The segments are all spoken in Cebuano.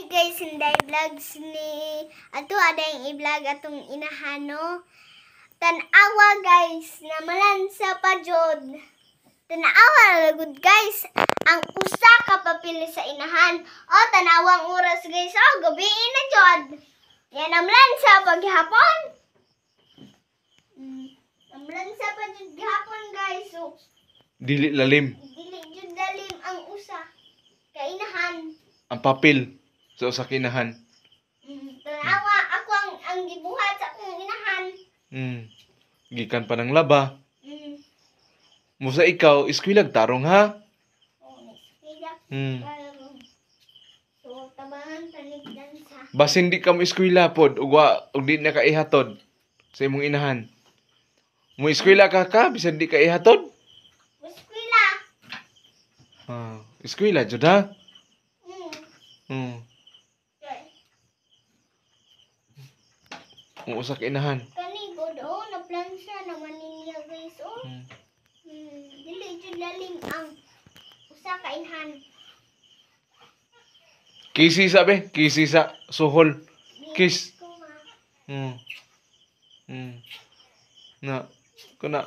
Guys, Inday Vlogs ni ato adayng i-vlog atong inahano. Tan-awa, guys, namalansa pa jud. Tanawa na gud, guys, ang usa ka papel sa inahan. O tanawa ang oras, guys, oh, gabi na jud. Yan namlansa pa gihapon. Namlansa pa jud gihapon, guys. So, Dili lalim. Dili jud lalim ang usa ka inahan. Ang papel sa usa ka inahan. Tanawa ako ang gibuhat sa akong inahan. Gikan pa ng laba. Musa ikaw, eskwelag tarong ha? Oh, eskwela. So, tabangan tanig dansa. Basin di ka mo eskwela pod ug ug di na ka ihatod sa imong inahan. Mo eskwela ka ka bisan di ka ihatod? Eskwela. Ah, eskwela jud ha? Mm. Okay. Ang usa ka inahan. Kani god oh, naplansa naman niya, guys, oh. Dili jud lalim ang usa ka inahan. Kisi sa be, kisi sa suhol. Kiss. Ko ma. Na, kuna.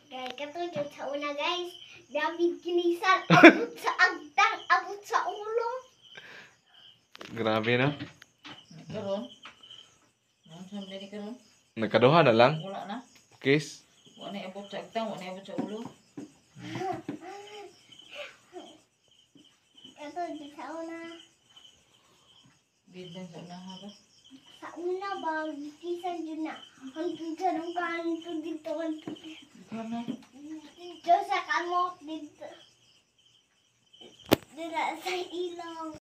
Gay kato jud sa una, guys. David kinisan abot sa agtang, abot sa ulo. Grabe na. Karon. Ano sa mga karon? Nagkaduha na lang. Wala na. Kiss. Wala na abot sa agtang, wala na abot sa ulo. Kato jud sa una. Bidlan sa unaha ba? Sa una ba, gikisan jud na. Hantod sa dugan, hantod dito, hantod Ikaw na. dito sa kamot, dito. Dito sa ilong.